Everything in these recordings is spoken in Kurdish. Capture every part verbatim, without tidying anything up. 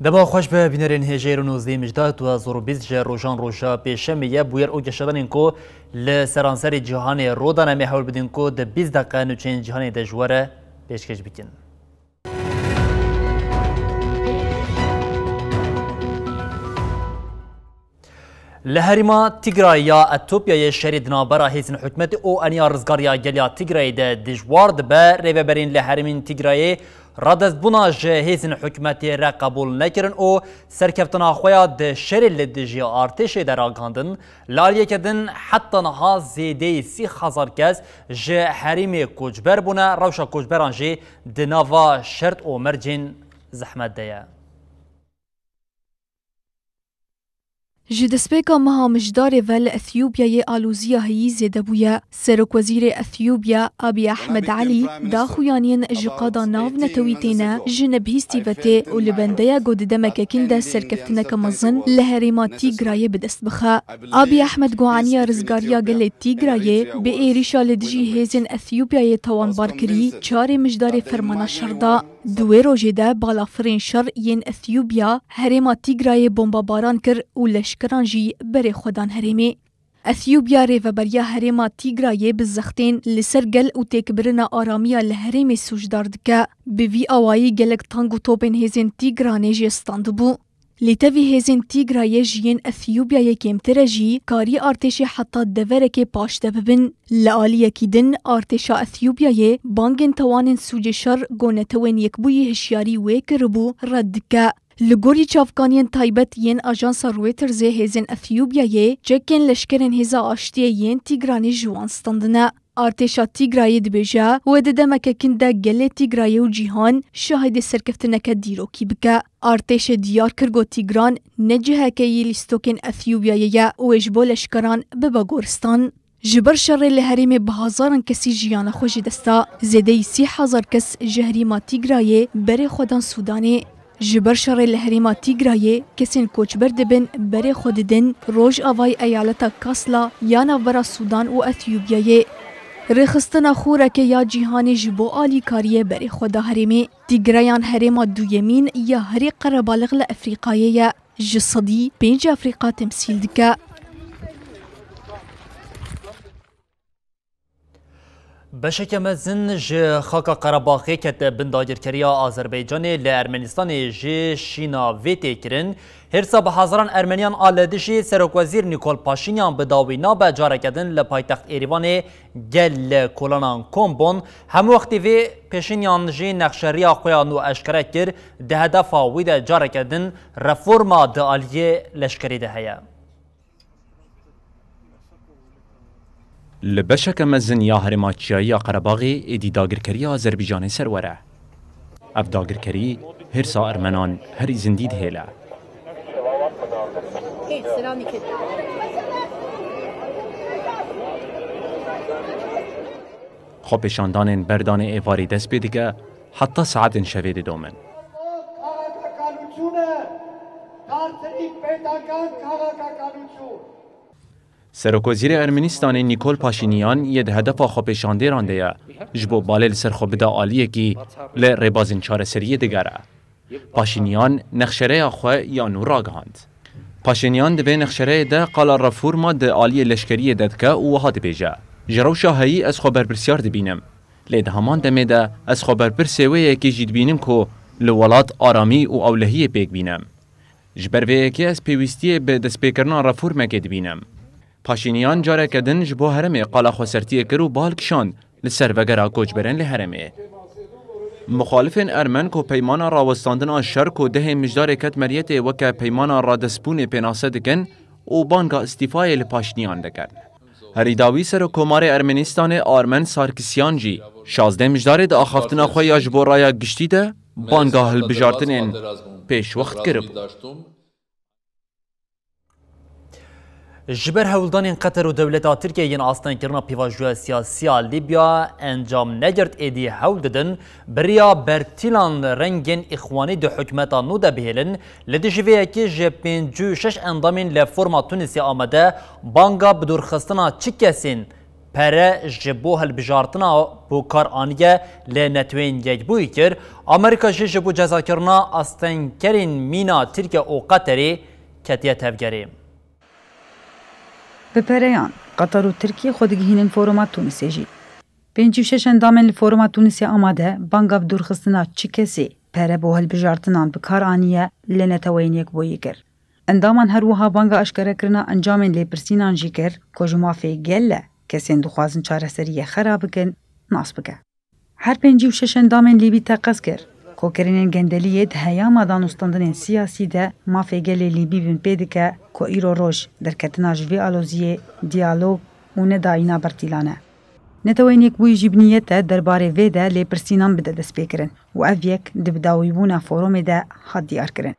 Dema xweş be bînerên hêjeyê, nûzdehê Mijdat û hezar û bîst ji rojan roja pêşemê ye. Bûyer û geşedanên ku li seranserê cîhanê rû dan, em ê hewl bidin ku di bîst deqe nûçeyên cîhanê de ji we re pêşkêş bikin. Li herêma Tigrayê ya Etopyayê şerê di navbera hêzên hikûmetê û eniya rizgariya gel ya Tigrayê de dijwar dibe. Rêveberên li herêmên Tigrayê radestbûna ji hêzên hikûmetê re qebûl nekirin û serkeftina xwe ya di şerê li dijî artêşê de ragihandin. Li aliyeke din heta niha zêdeyî sî hezar kes ji herêmê koçber bûne. Rewşa koçberan jî di nava şert û mercên zehmet de ye. Ji destpêka meha Mijdarê ve li Etiyopyayê aloziya heyî zêde bûye. Serokwezîrê Etiyopya Abiy Ahmed Alî daxuyaniyên ji qada navnetewî têne ji nebihîstî ve tê û li bendeya ku di demeke kin de serkeftineke mezin li herêma Tîgrayê bi dest bixe. Abiy Ahmed got aniya rizgariya gelê Tîgrayê bi êrîşa li dijî hêzên Etiyopyayê tawanbar kirî, çarê Mijdarê fermana şer da. Di wê rojê de balafirên şer yên Etiyopya herêma Tîgrayê bombabaran kir û leşkeran jî berê xwe dan herêmê. Etiyopya rêveberiya herêma Tîgrayê bi zextên li ser gel û têkbirina aramiya li herêmê sûcdar dike. Bi vî awayî gelek tank û topên hêzên Tîgranê jê standibû. Lê tevî hêzên Tîgrayê ji yên Etiyopyayê kêmtir e jî karî artêşê heta deverekê paş de bibin. Li aliyekî din, artêşa Etiyopyayê bangên tewanên sûcê şer ku Netewên Yekbûyî hişyarî wê kiribû red dike. Li gorî çavkaniyên taybet yên ajansa Reutersê, hêzên Etiyopyayê çekên leşkerên Hêza Aştiyê yên Tîgranê ji wan standine. Artêşa Tîgrayê dibêje, wê di demeke kin de gelê Tîgrayê û cîhan şahidê serkeftineke dîrokî bike. Artêşê diyar kir ku Tîgran ne ciheke yê lîstokên Etiyopyayê ye û wê ji bo leşkeran bibe goristan. Ji ber şerê li herêmê bi hezaran kesî jiyana xwe ji dest da. Zêdeyî sî hezar kes ji herêma Tîgrayê berê xwe dan Sûdanê. Ji ber şerê li herêma Tîgrayê kesên koçber dibin berê xwe didin rojavayê eyaleta Kasla ya navbera Sûdan û Etiyopyayê. Rêxistina xoreke ya cîhanê ji bo alîkariyê berê xwe da herêmê. Tîgrayan herêma duyemîn ya herî qerebalix li Efrîqayê ye. Ji sedî pênc Efrîqa temsîl dike. Beşeke mezin ji xaka Qerebaxê kete bin dagirkeriya Azerbaycanê, li Ermenistanê jî şîna vê tê kirin. Hêrsa bi hezaran Ermeniyan a li dijî Serokwezîr Nîkol Paşînyan bi dawî nabe. Careke din li paytext Êrîvanê gel li kolanan kom bûn. Hemwextî vê Paşînyan jî nexşeriya xwe ya nû eşkere kir, di hedefa wî de careke din reforma di aliyê leşkerî de heye. Li beşeke mezin ya herêma çiyayî ya Qerebaxê êdî dagirkeriya Azerbaycanê serwer e. Ev dagirkerî hêrsa Ermenan herî zindî dihêle. Xwepêşandanên berdanê êvarî dest pê dike, heta saetên şevê didomin. Serokwezîrê Ermenistanê Nîkol Paşînyan yê di hedefa xwepêşandêran de ye, ji bo balê li ser xwe bide aliyekî li rêbazên çareseriyê digere. Paşînyan nexşereya xwe ya nû ragihand. Paşînyan di vê nexşereyê de qala reforma di aliyê leşkeriyê de dike û wiha dibêje, Ji rewşa heyî ez xwe berpirsyar dibînim. Lê di heman demê de ez xwe berpirsê wê yekê jî dibînim ku li welat aramî û ewlehiyê pêk bîne. Ji ber vê yekê ez pêwîstiyê bi destpêkirina reformekê dibînim. Paşînyan careke din ji bo herêmê qala xwesertiyê kir û bal kişand li ser vegera koçberên li herêmê. Muxalifên Ermen ku peymana rawestandina şer ku dehê Mijdarê ket meriyetê weke peymana radestbûnê pênase dikin û banga îstîfayê li Paşînyan dikin. Herî dawî Serokkomarê Ermenistanê Armen Sarkisyan jî şazdeh Mijdarê di axaftina xwe ya ji bo raya giştî de banga hilbijartinên pêşwext kiribû. Ji ber hewldanên Qeter û dewleta Tirkiyê yên astengkirina pêvajoya siyasî ya Lîbya encam negirt, êdî hewl didin bi riya bertîlan rengên Îxwanî di hikûmeta nû de bihêlin, li dijî vê yekê ji pêncî û şeş endamên li foruma Tunisê amade banga bidûrxistina çi kesên pere ji bo hilbijartina bi kar aniye li Neteweyên Yekbûyî kir. Amerîka jî ji bo cezakirina astengkerên mîna Tirkiye û Qeterê ketiye tevgerê. Bi pereyan, Qatar û Tirkiye xwe digihînin foruma Tunisê jî. Pêncî û şeş endamên li foruma Tunisê amade banga bi dûrxistina çi kesê pere bo hilbijartinan bi kar aniye li Neteweyên Yekbûyî kir. Endaman her wiha banga aşkerekirina encamên lêpirsînan jî kir ku ji mafê gele kesên dixwazin çareseriyê xera bikin, nas bike. Her pêncî û şeş endamên Lîbî teqez kir ku kirinên gendeliyê di heyama danûstandinên siyasî de mafê gelê Lîbî binpê dike ku îro roj derketina ji vê aloziyê diyalog û nedayîna bertîlan e. Neteweyên Yekbûyî jî bi niyet e derbarê vê de lêpirsînan bide destpêkirin û ev yek di bidawîbûna forumê de hat diyarkirin.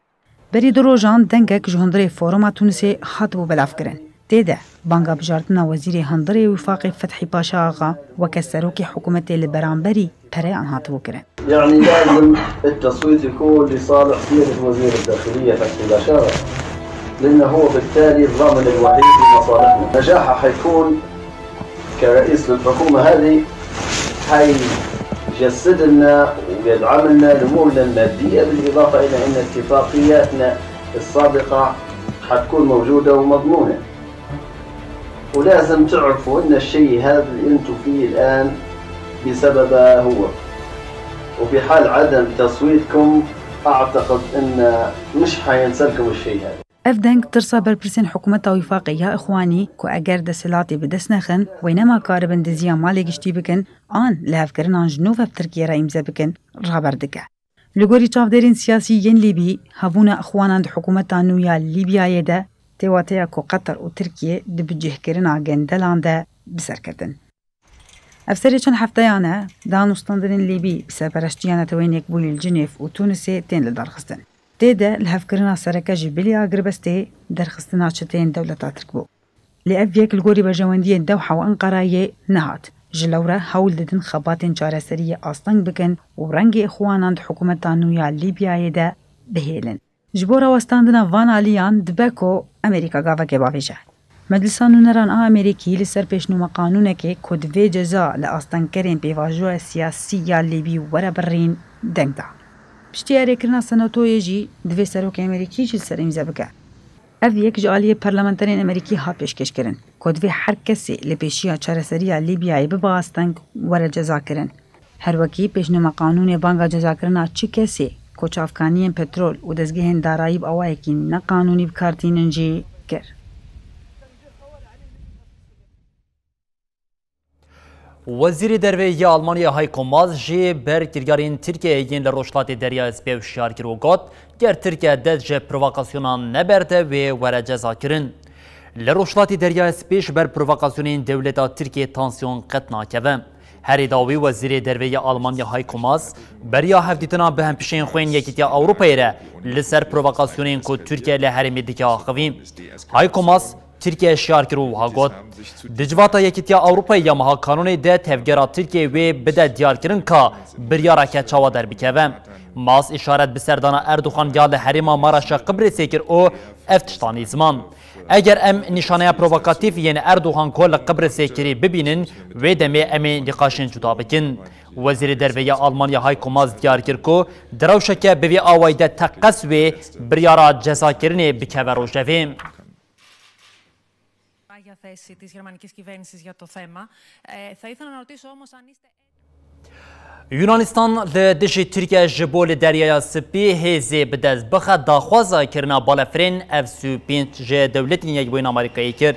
Berî du rojan dengek ji hundirê Foruma Tunisê hatibû belavkirin. Tê de banga bijartina Wezîrê Hundirê Wifaqê Fethî Paşa Axa weke serokê hikûmetê li beramberî pereyan hatibû kirin. يعني لازم التصويت يكون لصالح سيادة وزير الداخلية فتحي بشارة، لأنه هو بالتالي الضامن الوحيد لمصالحنا. نجاحه حيكون كرئيس للحكومة هذه حيجسد لنا ويدعم لنا نمونا المادية، بالإضافة إلى أن اتفاقياتنا السابقة حتكون موجودة ومضمونة. ولازم تعرفوا إن الشيء هذا اللي أنتوا فيه الآن بسببه هو، وفي حال عدم تصويتكم أعتقد إن مش حينسلكم الشيء هذا. Ev deng tirsa berpirsên hikûmeta Wîfaqê ya Îxwanî ku eger desthilatê bi dest nexin, wê nema karibin diziya malê giştî bikin an lihevkirinan ji nû ve bi Tirkiyê re îmze bikin, raber dike. Li gorî çavdêrên siyasî yên Lîbî, hebûna Îxwanan di hikûmeta nû ya Lîbyayê de tê wateya ku Qeter û Tirkiye di bicihkirina gendelan de bi ser ketin. Ev serê çend hefteyan e, danûstandinên Lîbî bi serpereştiya Neteweyên Yekbûyî li Cinêv û Tunisê tên lidarxistin. Tê de lihevkirina sereke ji bilî agirbestê derxistina çeteyên dewleta Tirk bû. Lê ev yek li gorî berjewendiyên Dewha û Enqerayê nehat. Ji lewre hewl didin xebatên çareseriyê asteng bikin û rengê Îxwanan di hikûmeta nû ya Lîbyayê de bihêlin. Ji bo rawestandina van aliyan dibe ku Amerîka gavekê bavêje. Meclisa Nûneran a Amerîkî li ser pêşnûmeqanûnekê ku divê ceza li astengkerên pêvajoya siyasî ya Lîbî were birîn, deng da. Piştî erêkirina Senatoyê jî divê serokê Amerîkî jî li ser îmze bike. Ev yek ji aliyê parlamenterên Amerîkî hat pêşkêşkirin ku divê her kesê li pêşiya çareseriya Lîbyayê bibe asteng were cezakirin. Her wekî pêşnûmeqanûnê banga cezakirina çi kesê ku çavkaniyên petrol û dezgehên darayî bi awayekî neqanûnî bi kar tînin jî kir. Wezîrê Derve yê Almanyayê Heiko Maas jî ber kiryarên Tirkiyeyê yên li Rojhilatê Deryaya Spî şiyar kir û got, ger Tirkiye dest ji provokasyonan neberde, wê were cezakirin. Li Rojhilatê Deryaya Spî ji ber provokasyonên dewleta Tirkiyê tansiyon qet nakeve. Herî dawî Wezîrê Derve yê Almanya Heiko Maas beriya hevdîtina bi hempişeyên xwe yên Yekîtiya Ewropayê re li ser provokasyonên ku Tirkiye li herêmê dike axivî. Heiko Maas Tirkiye şiyar kir û wiha got, di civata Yekîtiya Ewropayê ya meha Kanûnê de tevgera Tirkiyeyê wê bide diyarkirin ka biryareke çawa derbikeve. Maas îşaret bi serdana Erdogan ya li herêma Maraşa Qibrîsê kir û ev tişta nîzman. Eger em nîşaneya provokatîf yên Erdogan ku li Qibrîsê kirî bibînin, wê demê em ê nîqaşên cuda bikin. Wezîrê Derve ya Almanya Heiko Maas diyar kir ku di rewşeke bi vî awayî de teqez wê biryara cezakirinê bikeve rojevê. Για θέση της γερμανικής κυβέρνησης για το θέμα. Ε, θα ήθελα να ρωτήσω όμως αν είστε Yunanistan li dijî Tirkiye ji bo li Deryaya Spî hêzê bi dest bixe, daxwaza kirina balefirên F sî û pênc ji Dewletên Yekbûyî Amerîkayê kir.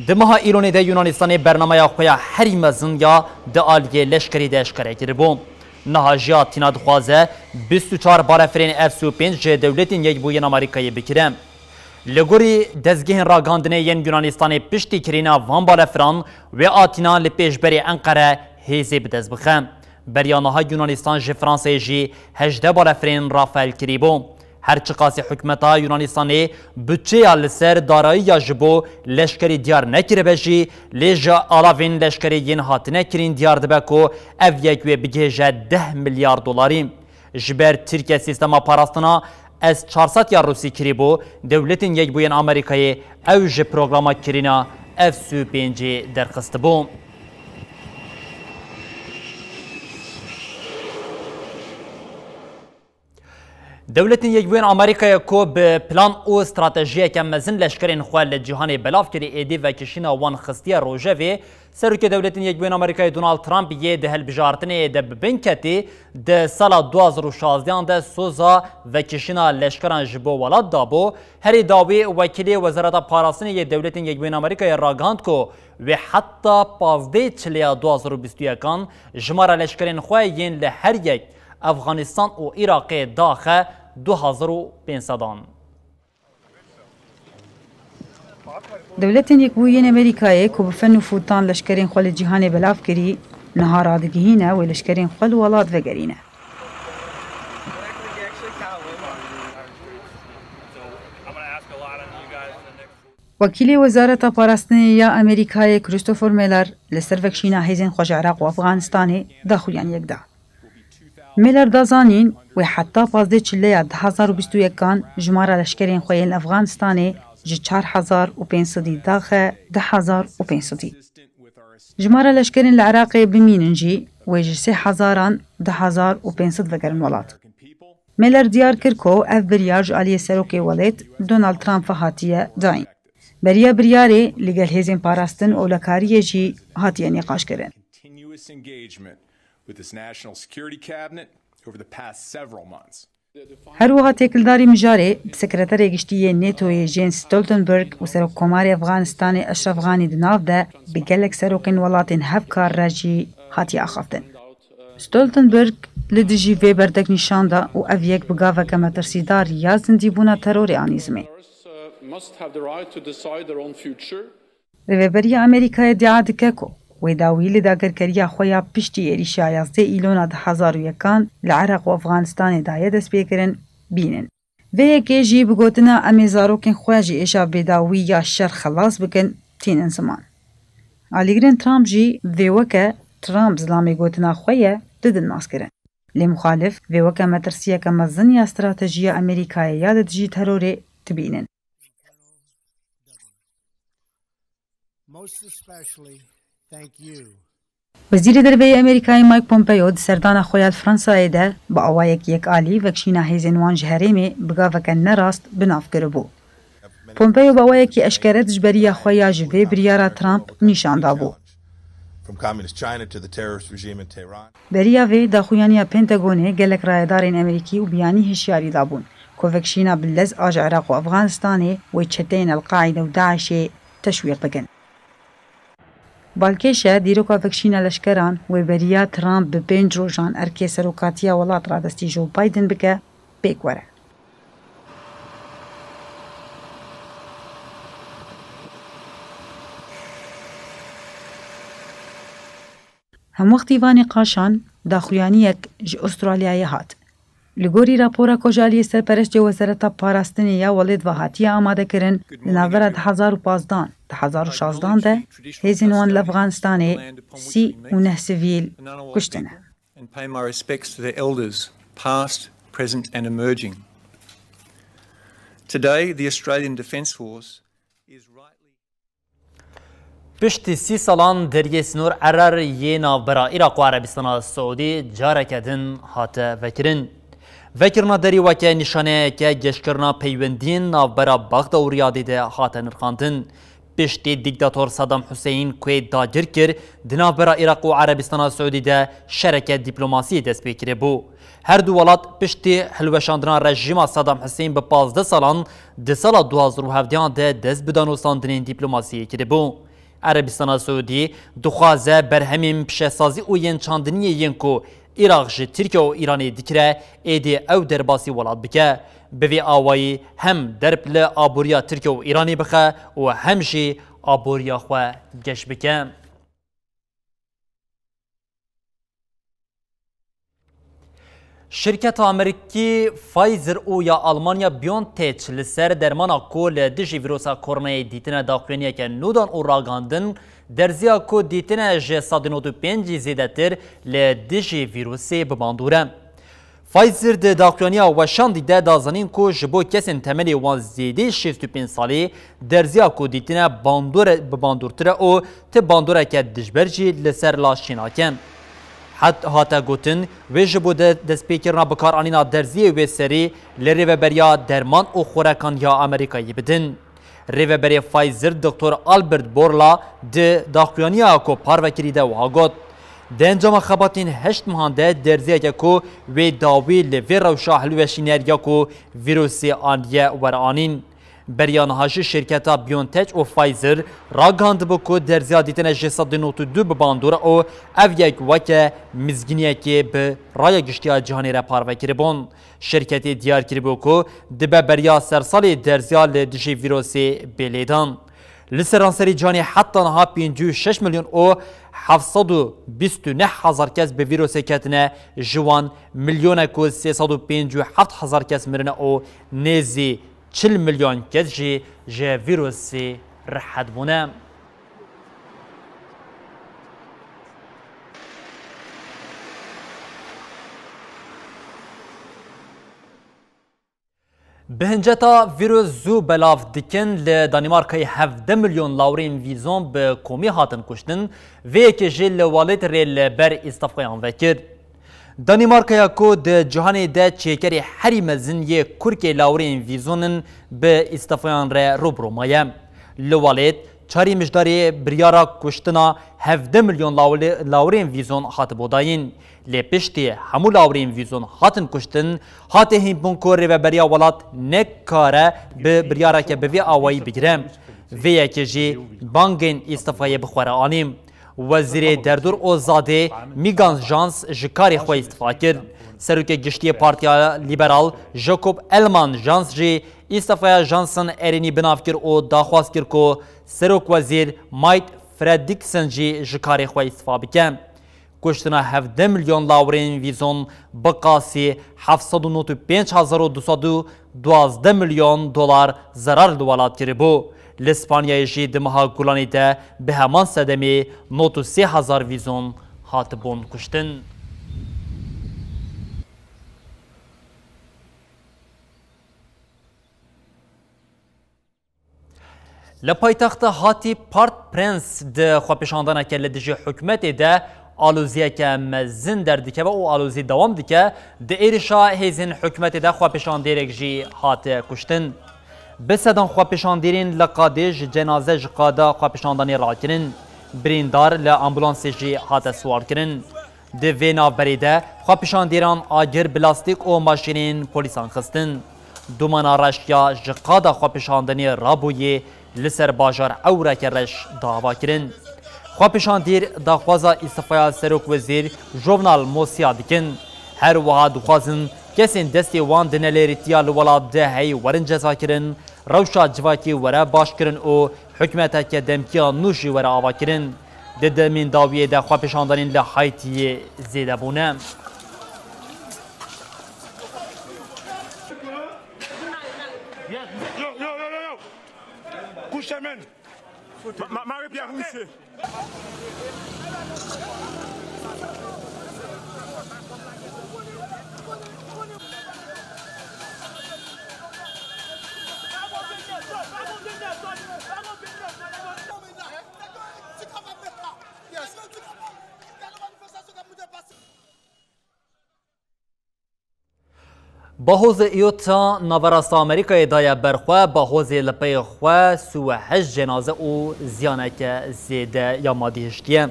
Di meha Îlonê de Yunanistanê bernameya xwe ya herî mezin ya di aliyê leşkerî de eşkere kiribû. Niha jî Atîna dixwaze bîst û çar balefirên F sî û pênc ji Dewletên Yekbûyî Amerîkayê bikire. Li gorî dezgehên ragihandinê yên Yunanistanê piştî kirîna van balefiran wê Atîna li pêşberî Enqere hêzê bi dest bixe. Beriya niha Yunanistan ji Fransayê jî hejdeh balefirên Rafael kirîbû. Her çiqasî hikûmeta Yunanistanê budçeya li ser darayiya ji bo leşkerî diyar nekiribe jî, lê ji alavên leşkerî yên hatine kirîn diyar dibe ku ev yek wê bigihêje deh milyar dolarî. Ji ber Tirkiye sîstema parastina S çar sed ya Rûsî kirîbû, Dewletên Yekbûyên Amerîkayê ew ji programa kirîna F sî û pêncê derxistibû. Dewletên Yekbûyên Amerîkayê ku bi plan û stratejiyeke mezin leşkerên xwe li cîhanê belav kirî, êdî vekişîna wan xistiye rojevê. Serokê Dewletên Yekbûyên Amerîkayê Donald Trump yê di hilbijartinê de bi bin ketî di sala du hazar û şazdehan de soza vekişîna leşkeran ji bo welat dabû. Herî dawî wekîlê Wezareta Parastinê yê Dewletên Yekbûyên Amerîkayê ragihand ku wê heta pazdeh çileya du hazar û bîst û yekan jimara leşkerên xwe yên li her yek Efxanistan û Iraqê daxe du hazar û pênc sedan. Dewletên Yekbûyî yên Amerîkayê ku bi fen û fûtan leşkerên xwe li cîhanê belav kirî, niha radigihîne wê leşkerên xwe li welat vegerîne. Wekîlê Wezareta Parastinê ya Amerîkayê Christopher Miller li ser vekişîna hêzên xwe ji Iraq û Efxanistanê daxuyaniyek da. Miller da zanîn, wê heta pazdeh çileya du hazar û bîst û yekan jimara leşkerên xwe yên li Efxanistanê ji çar hezar û pênc sedî daxe du hezar û pênc sedî. Jimara leşkerên li Iraqê bimînin jî wê ji sê hezaran du hezar û pênc sed vegerin welat. Miller diyar kir ku ev biryar ji aliyê serokê welêt Donald Trump ve hatiye dayîn. Beriya biryarê li gel hêzên parastin û ewlekariyê jî hatiye nîqaşkirin. Her wiha têkildarî mijarê bi Sekreterê Giştî yê NATOyê Jens Stoltenberg û Serokkomarê Efxanistanê Eşref Ganî di nav de bi gelek serokên welatên hevkar re jî hatiye axaftin. Stoltenberg li dijî vê berdek nîşan da û ev yek bi gaveke metirsîdar ya zindîbûna terorê anî zimên. Rêveberiya Amerîkayê îdia dike ku wê dawî li dagirkeriya xwe ya piştî êrîşa yazdeh Îlona du hezar û yekan li Iraq û Efxanistanê daye destpêkirin, bînin. Vê yekê jî bi gotina em ê zarokên xwe ji êşa bêdawî ya şer xelas bikin, tînin ziman. Alîgirên Trump jî vê weke Trump zilamê gotina xwe ye, didin naskirin. Lê muxalif vê weke metirsiyeke mezin ya stratejiya Amerîkayê ya li dijî terorê dibînin. Wezîrê Derve yê Amerîkayê Mike Pompeo di serdana xwe ya li Fransayê de bi awayekî yekalî vekişîna hêzên wan ji herêmê bi gaveke nerast bi nav kiribû. Pompeo bi awayekî eşkere dijberiya xwe ya ji vê biryara Trump nîşan dabû. Beriya vê daxuyaniya Pentagonê gelek rayedarên Amerîkî û biyanî hişyarî dabûn ku vekişîna bi lez a ji Iraq û Efxanistanê wê çeteyên El-Qaîde û DAIŞê teşwîq bikin. Balkêş e dîroka vekişîna leşkeran wê beriya Trump bi pênc rojan erkê serokatiya welat radestî Joe Biden bike pêk were. Hemwextî van nîqaşan daxuyaniyek ji Ûstralyayê hat. Li gorî rapora ku ji aliyê serperestê Wezareta Parastinê ya welêt ve hatiye amadekirin, li navbera du hezar û pazdeh an du hezar û şazdehan de hêzên wan li Efxanistanê sî û neh sivîl kuştine. And pay my respects to their elders, past, present and emerging. Today, the Australian Defence Force is rightly Piştî sî salan deriyê sînor Erer yê navbera Iraq û Erebistana Siûdî careke din hate vekirin. Vekirina derî weke nîşaneyeke geşkirina peywendiyên navbera Bexda û Riyadê de hate nirxandin. Piştî dîktator Saddam Huseyîn ku yê dagir kir, di navbera Iraq û Erebistana Siûdî de şereke dîplomasiyê dest pê kiribû. Her du welat piştî hilweşandina rejîma Saddam Huseyîn bi pazdeh salan, di sala du hazar û hevdehan de dest bi danosandinên dîplomasiyê kiribû. Erebistana Siûdî dixwaze berhemên pişesazî û yên çandiniyê yên ku Iraq ji Tirkiye û Îranê dikire, êdî ew derbasî welat bike. Bi vî awayî hem derb li aboriya Tirkiye û Îranê bixe û hem jî aboriya xwe geş bike. Şirketa Amerîkî Pfizer û ya Almanya BioNTech li ser dermana ku li dijî vîrusa koronayê dîtine daxuyaniyeke nû dan û ragandin, derziya ku dîtine ji sedî nod û pêncî zêdetir li dijî vîrusê bi bandor e. Pfizer di daxuyaniya weşandî de da zanîn ku ji bo kesên temenê wan zêdî şêst û pênc salî derziya ku dîtine bandor, bi bandortir e û ti bandoreke dijber jî li ser laş çênake. Het hate gotin, wê ji bo de destpêkirina bikaranîna derziyê wê serî li Rêveberiya Derman û Xorekan ya Amerîkayê bidin. Rêveberê Pfizer Doktor Albert Bourla di daxuyaniya ku parve kirî de wiha got, di encama xebatên heşt mehan de derziyeke ku wê dawî li vê rewşa hilweşîner ya ku vîrusê aniye weranîn. Beriya niha jî şirketa BioNTech û Pfizer ragihandibû ku derziya dîtine ji sedî nod û du bi bandor e û ev yek weke mizgîniyekê bi raya giştiya cîhanê re parve kiribûn. Şirketê diyar kiribû ku dibe beriya sersalê derziya li dijî vîrusê bê lêdan. Li seranserî cîhanê heta niha pêncî û şeş milyon û heft sed û bîst û neh hezar kes bi vîrusê ketine, ji wan milyonek û sê sed û pêncî û heft hezar kes mirine û nêzî çil milyon kes jî ji vîrusê rihet bûne. Bi hinceta vîrus zû belav dikin, li Danîmarkayê hevdeh milyon lawirên vîzon bi komî hatin kuştin, vê yekê jî li welêt rê li ber îstîfayan vekir. Danîmarkaya ku di cîhanê de çêkerê herî mezin yê kurkê lawirên vîzon in, bi îstîfayan re rû bi rû maye. Li welêt çarê Mijdarê biryara kuştina hevdeh milyon lawli-, lawirên vîzon hatibû dayîn. Lê piştî hemû lawirên vîzon hatin kuştin, hate hînbûn ku rêveberiya welat nekare bi biryareke bi vî awayî bigire. Vê yekê jî bangên îstîfayê bi xwe re anî. Wezîrê Derdor û Zadê Mîgan Jans ji karê xwe îstifa kir. Serokê Giştî yê Partiya Lîberal Jakob Elman Jans jî îstîfaya Jansen Erênî bi nav kir û daxwaz kir ku Serok Wezîr Mait Frederiksen jî ji karê xwe îstifa bike. Kuştina hevdeh milyon lawirên vîzon bi qasî heft sed û nod û pênc hezar û du sed û duwazdeh milyon dolar zerar li welat kiribû. Li Spanyayê jî di meha Gulanê de bi heman sedemê nod û sê hezar vîzon hatibûn kuştin. Li paytexta hatî Port-au-Prince di xwepêşandaneke li dijî hikûmetê de aloziyeke mezin derdikeve û alozî dewam dike, di êrişa hêzên hikûmetê de xwepêşandêrek jî hate kuştin. Bi sedan xwepêşandêrên li qadê ji cenaze ji qada xwepêşandanê rakirin. Birîndar li ambulansê jî hate siwarkirin. Di vê navberê de xwepêşandêran agir bi lastîk û maşînên polîsan xistin. Dumana reş ya ji qada xwepêşandinê rabûyê li ser bajar ewreke reş dava kirin. Xwepêşandîr daxwaza îstîfaya Serokwezîr Jovenel Moïse dikin. Her wiha dixwazin kesên destê wan di nelêrîtiya li welat de heyî werin cezakirin, rewşa civakî were başkirin û hikûmeteke demkî ya nû jî were avakirin. Di demên dawiyê de xwepêşandanên li Haytiyê zêde bûne. Yo, yo, yo, yo, yo. Couche, man. Ma, ma, Marie-Pierre, monsieur. Bahozê Iota naverasta Amerîkayê daye ber xwe, bahozê li pey xwe sî û heşt cenaze û ziyaneke zêde ya madî hiştiye.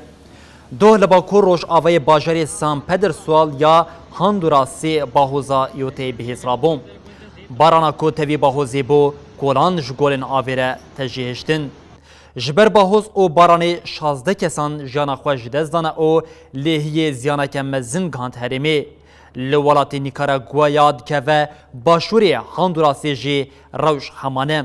Doh li bakur rojavayê bajarê San Pedro Sula ya Hondurasê bahoza Iotayê bi hêz rabû. Barana ku tevî bahozê bû, kolan ji golên avê re tejî hiştin. Ji ber bahoz û baranê şazdeh kesan jiyana xwe ji dest dane û lêhiyê ziyaneke mezin gihand herêmê. Li welatê Nîkaraguaya dikeve başûrê Hondurasê jî rewş heman e.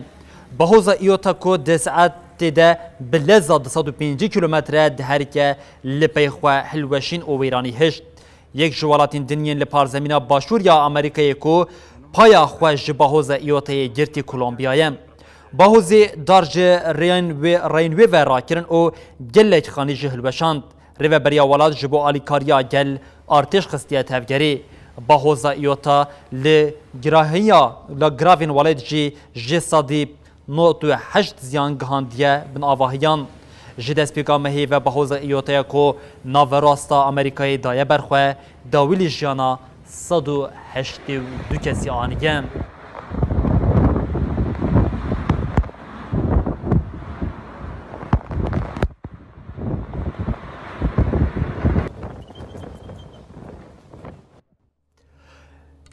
Bahoza Iota ku di saetê de bi leza du sed û pêncî kîlometre diherike, li pey xwe hilweşîn û wêranî hişt. Yek ji welatên din yên li parzemîna başûr ya Amerîkayê ku paya xwe ji bahoza îyoteyê girtî Kolombiya ye. Bahozê dar ji rêyên wê, rêyên wê ve rakirin û gelek xanî jî hilweşand. Rêveberiya welat ji bo alîkariya gel artêş xistiye tevgerê. Bahoza îyota li girahiya, li giravên welat jî ji sedî nod û heşt ziyan gihandiye bin avahiyan. Ji destpêka mehê ve bahoza îyotaya ku naverasta Amerîkayê daye ber xwe, dawî li jiyana sed û heştê û du kesî aniye.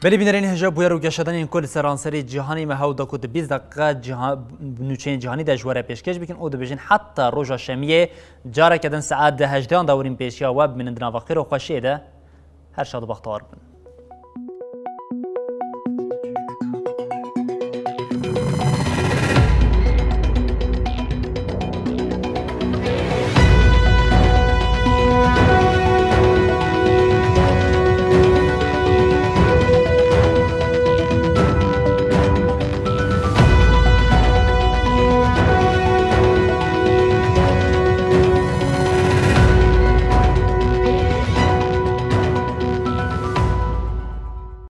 Belê bînerên hêja bûyer û geşedanên ku li seranserî cîhanê me hew da ku di bîst deqîqe ciha-, nûçeyên cîhanî de ji we re pêşkêş bikin û dibêjin heta roja şemiyê careke din saet di hejdehan de werîn pêşiya we bimînin di nava xêr û xweşiyê de. Her şad û bextewar bin.